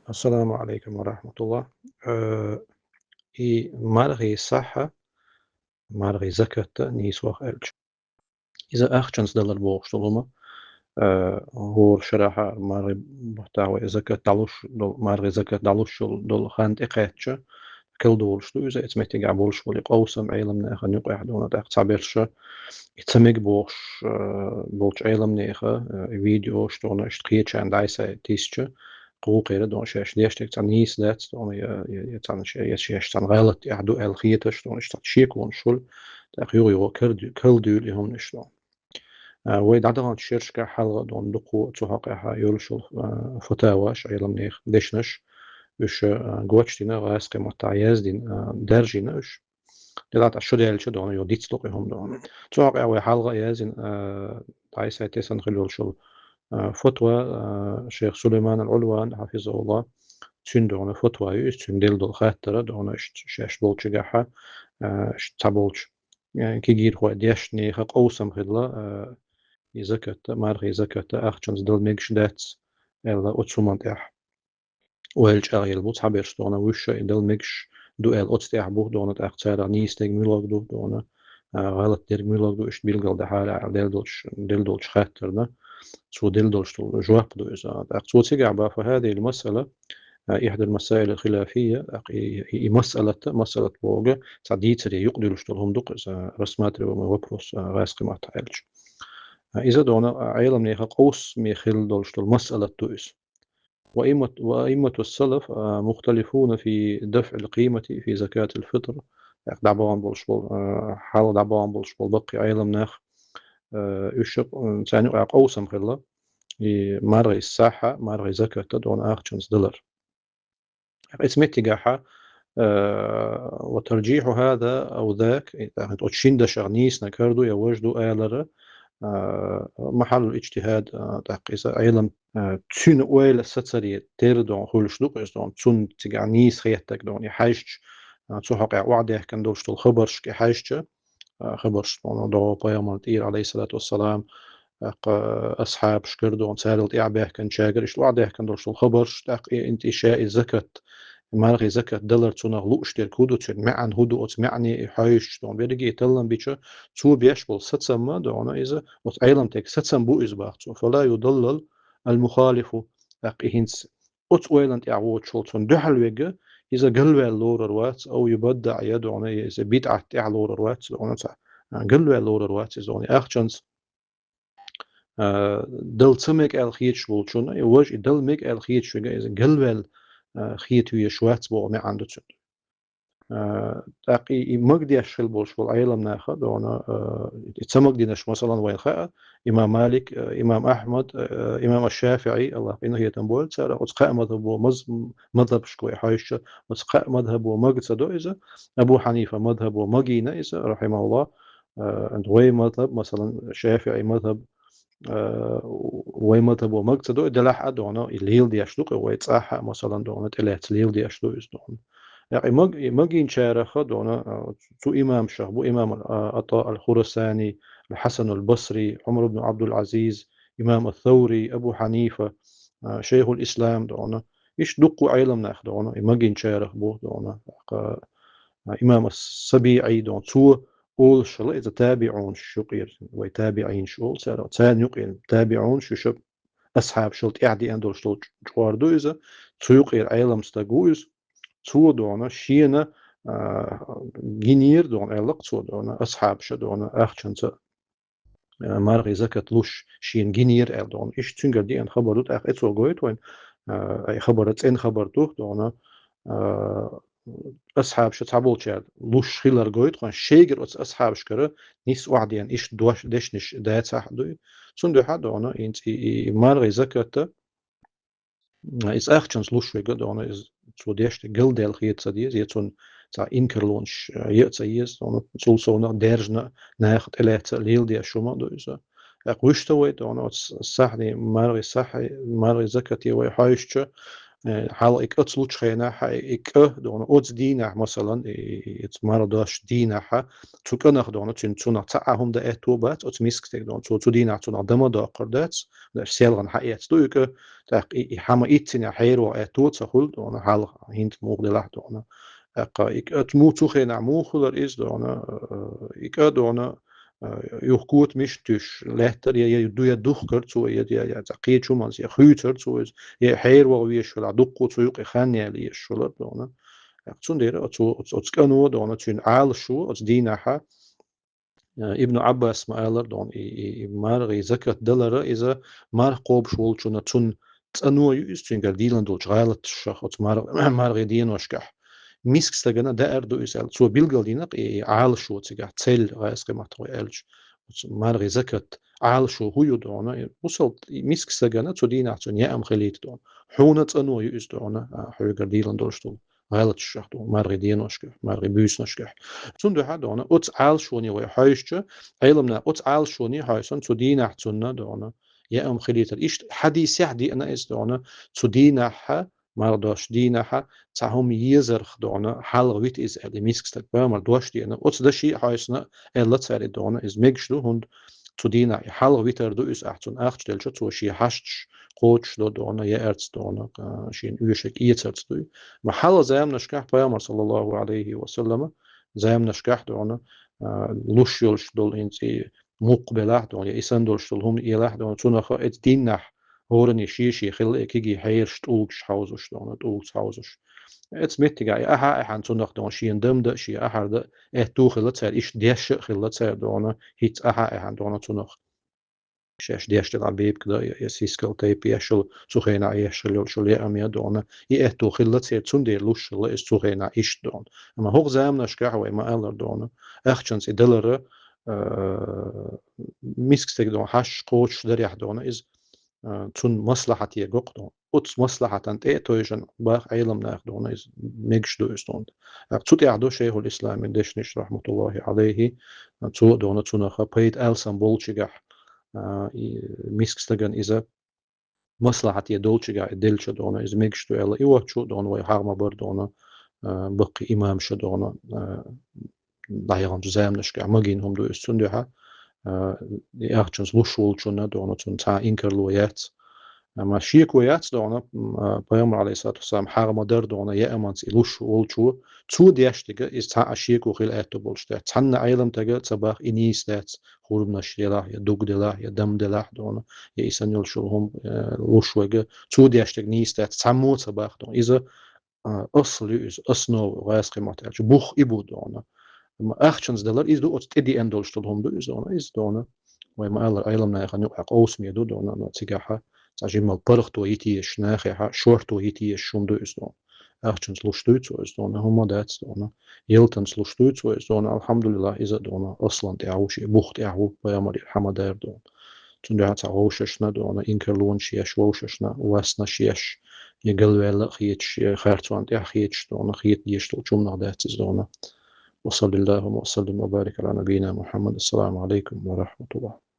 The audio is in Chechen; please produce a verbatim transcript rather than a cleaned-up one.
Ассаламу алейкум ва рахматуллах. Э, и маргӀи сахьа, маргӀи закатта нийсваха аьлча. Иза ахчанца далар бохуш долу хӀума, э, хӀора шарахьа маргӀи баттахь вай закат далуш дол-, маргӀи закат далуш йол-, долу хан тӀекхаьчча, кхел долуш ду иза, эцу меттигехь болуш болу и къовсам Ӏеламнехан юкъехь дуна тӀаккха цхьаберша, и ца мега бохуш, э, болчу Ӏеламнеха, э, видеош дуна иштта кхечарна дӀасай тисча, кхукхера дуна шаьш деш дерг цхьа нийса дац дуна, я, я, я цхьана ше-, я шаьш цхьана гӀалат тӀехь ду аьлла хеташ дуна, иштта цхьа шеконаш хуьлу, тӀаккха юха-юха кара ду-, кара дуьйлу и хӀуманаш дуна. А, вай дӀадаханчу шерашкахь хьалха а дуна дукха цу хьокъехь йолуш йолу, а, фатаваш, Ӏеламнехан дешнаш, уьш, а, гочдина, гӀазкхийн маттахь яздина, а, даржийна уьш. Делахь тӀаккха шу даьлча дуна, йо, диц ду-кх и хӀума дуна. Цу хьокъехь вай хьалха а яздина, а, дӀасай тесна хила йолуш йолу, а, фатва, а, шайх Сулайман ал-Ӏулван, хьафизахуллах, цуьнан дуна фатва ю иза, цуьнан делла долу хаттара дуна, иштта шаьш болчигахьа, а, иштта цхьаболчу э, кегийрхой дешнеха къовсам хилла, э, и закатта, мархий закатта ахчанца дала мегаш дац, аьлла, оцу хӀуманна тӀехь. Ойла чӀагӀъелла бу цхьаберш дуна, вуьшша и дала мегаш ду аьлла, оцу тӀехь бу дуна, тӀаккха царах нийса дерг муьлхарг ду дуна, а, гӀалат дерг муьлхарг ду, иштта билгал дахьара аьлла, делла долчу, делла долчу хаттарна, цо делла долуш долу жоп ду иза. ТӀаккха цо цигахь бан, فهذه المسألة а, إحدى المسائل الخلافية, а, и, и, и масъалат, масъалат бохург, цхьа дийцаре юкъадуьллуш долу хӀума ду-кх иза, рассматриваемый вопрос, а, гӀазкхийн маттахь аьлча. А, иза дуна, а, Ӏеламнехан къовсаме хилла долуш долу масъалат ду иза. وأئمة، وأئمة السلف، а, مختلفون في دفع القيمة في زكاة الفطر. ТӀаккха дӀабахана болуш болу, а, хьалха дӀабахана болуш болу баккхий Ӏеламнах, а, уьш, а, царна юкъахь къовсам хилла, и мархий сахьа, мархий закатта дуна ахчанца далар. Эцу меттигахьа, э, وترجيح هذا أو ذاك, и, тӀаккха оцу шина дашах нийсанарг хӀара ду я важа ду алара, э, محل الاجتهاد, э, тӀаккха иза Ӏелам, э, цуьнан ойла сацаре терра дуна хуьлуш ду-кх иза дуна, цунна цигахь нийса хеттарг дуна, и хьаьжча, э, цу хьокъехь охьадаьхкина долуш долу хабаршка и хьаьжча, а, хабарш, дуна, догӀу пайхамарна тӀера, Ӏалайхиссалату вассалам, тӀаккха асхьабашкара, дуна, царал тӀаьхьа баьхкинчаьргара, иштта охьадаьхкина долуш долу хабарш, тӀаккха и, и, и ша и закат, мархий закат далар цунах лууш дерг хӀун ду, цуьнан маьӀна хӀун ду, оцу маьӀне и хьаьжча, дуна, берриге а таллам бича, цо беш болу сацамма, дуна, иза, оцу Ӏеламнехан сацам бу иза бах цо. فلا يضلل المخالف, тӀаккха и хӀинца оцу ойланна тӀехь воцучул цунна дуьхьал верг, иза галваьлла лорур вац, أو يبدع, я дуна, иза бидӀат тӀехь лорур вац, дуна, цхьа, а, галваьлла лорур вац иза дуна, ахчанца, а, дала ца мега аьлла хеташ волчунна, и важа и дала мега аьлла хеташ верг, иза галваьлла, а, хета везаш вац боху маьӀна ду цуьнан. А, тӀаккха и, и магадеш хила болуш болу Ӏеламнаха дуна, а, и ца магадинарш, масалан, вайна хаьа, имам Малик, а, имам Ахьмад, а, имам аш-ШафиӀи, АллахӀ къинхетам бойла царах, оцу кхаа мазхӀабо маз-, мазхӀабашка вай хьаьжча, оцу кхаа мазхӀабо мага ца до иза, Абу Хьанифа мазхӀабо магийна иза, рахьимахуллахӀ, а, вай мазхӀаб, масалан, ШафиӀи мазхӀаб, а, вай мазхӀабо мага ца до, делахь а дуна, и леладеш ду-кх вай цӀахь а, масалан, дуна, тӀелаьцна леладеш ду иза дуна. ТӀаккха и маг-, и магийначараха дуна, а, цу имамашах бу имам, а, ӀатӀа ал-Хурасани, ал-Хьасан ал-Басри, Ӏумар ибн Ӏабдул-Ӏазиз, имам ас-Саври, Абу Хьанифа, а, шайхул-ислам дуна. Иштта дуккха Ӏеламнах дуна, и магийначарах бу дуна. ТӀаккха, а, имам ас-СабиӀи дуна. Цо олуш хилла иза табиӀунаш юкъера, вай табиӀинаш олу царах. Царна юкъера табиӀунаш, уьш асхьабашал тӀаьхьа деана долуш долу чкъор ду иза. Цу юкъера Ӏелам стаг ву иза. Цо дуна шена, а, гинера дуна, аьлла-кх цо дуна, асхьабаша дуна, ахчанца, а, мархий закат луш шена гинера аьлла дуна. Иштта цуьнгара деана хабар ду, тӀаккха эцо гойту вайна, а, и хабар цӀена хабар ду дуна, а, асхьабаша цхьаболчара луш хилар гойту, хӀинца шайгара оцу асхьабашкара нисса охьадеана иштта дош, дешнаш дацахь а дуй. Цундуьхьа дуна, хӀинца и, и, и мархий закатта, иза ахчанца луш верг а дуна, иза цо деш дерг галдаьлла хета ца деза, я цунна цхьа инкарлонаш, э, е а ца еза, дуна, цул совнаха даьржина наха тӀелаьцна леладеш хӀума а ду иза. ТӀаккха вуьшта вай дуна, оцу сахьне, мархий сахьи, мархий закате вай хьаьжча, э, хьалха и кӀа ца лучу хенахь, и кӀа, дона, оцу дийнахь, масалан, и, и, и, и марха дош дийнахь, цу кӀанах, дона, цуьнан, цунах цхьа а хӀума дан аьтту бац, оцу мискачу стеган, дона, цо цу дийнахь цунах дан ма доккхур дац, селхана хьаэцна ду и кӀа, тӀаккха и, и хьама иццинехь хьераваха аьтту ца хуьлу, дона, хьалха хӀинца муха делахь, дона. ТӀаккха и кӀа, цу му-, цу хенахь муха хуьлура иза, дона, э, и кӀа, дона, э, юха кота мишта туьйсуш лаьттара, я, я ду, я духкура цо, я, я, я цхьа кхечу хӀуманца, я хуьйцура цо иза, я хьераваха везаш хилахь, дуккха цу юкъе хан яла езаш хилара, дона. ТӀаккха цундела оцу, оцу, оцу кӀано, дона, цуьнан Ӏалашо оцу дийнахь, э, Ибн Ӏаббаса ма-аллара, дона, и, и, и мархий закат далар, иза марха кхобуш волчунна цунна цӀано ю иза, цуьнгара дийлина долчу гӀалаташах оцу мар-, мархий деношкахь. Мискачу стагана даар ду иза аьлла. Цо билгалдина-кх и Ӏалашо цигахь, цель, гӀазкхийн маттахь вай аьлча, оцу мархий закат Ӏалашо хӀун ю, дона, и бусалба, и мискачу стагана цу дийнахь цунна яа ма хилийта, дона. Хьуна цӀано ю иза, дона, а, хьоьгара дийлина долуш долу гӀалаташах, дона, мархий деношкахь, мархий буьйсанашкахь. Цундела, дона, оцу Ӏалашоне вай хьаьжча, Ӏеламнаха оцу Ӏалашоне хьаьжча, цу дийнахь цунна, дона, яа ма хилийтара. Иштта хьадисехь деана иза, дона, цу дийнахь, марха дош дийнахь, цхьа хӀума езарх, дона, хьалха вита иза аьлла, и мискачу стаг, пайхамара дош деана, оцу даше а хьаьжча аьлла цара, дона, иза мегаш ду, хӀунда цу дийнахь и хьалха витар ду иза, ахь цунна ахча делча, цо шен хьашташ кхочушдо, дона, яарца, дона, а, шена оьшург эцарца ду и. Ма хьалха заманашкахь пайхамар, саллаллаху Ӏалайхи ва саллама, заманашкахь, дона, а, луш йолуш долу хӀинца и мукх белахь, дона, я и санна долуш долу хӀума елахь, дона, цунах оцу дийнахь хӀоранна шен-шен хилла и кегий хьераш, тӀулгаш хьовзуш, дона, тӀулгаца хьовзуш. Оцу меттигехь и ахьа а аьхьна цунах, дона, шена дам дан, шен ахьар дан аьтту хилла цара, иштта деш а хилла цара, дона, хӀинца ахьа а аьхьна, дона, цунах. Шаьш деш делахь бепиг дан я, я сискал тайпа еш йолу, цу хенахь еш хилла йолуш йолу яам я, дона, и аьтту хилла церан, цундела луш хилла иза цу хенахь иштта, дона. Амма хӀокху заманашкахь вай ма-аллара, дона, ахчанца и далар, а, мискачу стеган, дона, хьашташ кхочушдарехь, дона, иза, а, цунна маслахьат ергокх, дона. Оцу маслахьатана тӀе а тевжина боху Ӏеламнаха, дона, иза мегаш ду иза, дона. ТӀаккха цу тӀехь ду Шайхул-Исламан дешнаш, рахьматуллахи Ӏалайхи, цо, дона, цунах пайда алсам болчигахь, а, и мискачу стагана иза маслахьате долчигахь и делча, дона, иза мегаш ду аьлла, и воцчу, дона, вай хьагӀ ма бара, дона, а, баккхий имамаша, дона, а, дӀаяханчу заманашкахь магийна хӀума ду иза, цундела, а, и ахчанца луш волчунна, дона, цунна цхьа а инкарло яц. Амма шеко яц, дона, м, а, пайхамар, Ӏалайхиссалату вассалам, хьагӀ ма дара, дона, яаманца и луш волчо, цо деш дерг иза цхьа а шеко хила аьтту болуш дац. Цхьанна Ӏеламстага ца боху и нийса дац, хурманаш делахь, я дуг делахь, я дам делахь, дона, я и санна йолуш йолу хӀума, э, луш верг, цо деш дерг нийса дац, цхьаммо а ца боху, дона. Иза, а, асл ю иза, основа, гӀазкхийн маттахь аьлча, бух и бу, дона. Амма ахчанца далар иза ду, оцу тӀе деана долуш долу хӀума ду иза, дона, иза, дона. Вай ма-аллара, Ӏеламнахана юкъахь къовсаме ду, дона, но цигахь цхьа жимма паргӀато йита езаш, нахехь шорто йита езаш хӀума ду иза, дона. Ахчанца луш дуй цо иза, дона, хӀума дац, дона. Ялтанца луш дуй цо иза, дона, алхьамдулиллахӀ, иза, дона, аслан тӀехь ву, шен бух тӀехь ву, пайхамара хьагӀ ма дара, дона. Цундела цхьа вовшашна, дона, инкарлонаш еш, вовшашна васнаш еш, я галваьлла а хеташ, я харцонна тӀехь хеташ, дона, хета дезаш долчу хӀуманах дац иза, дона. وصلى اللهم وسلم وبارك على نبينا محمد. السلام عليكم ورحمة الله.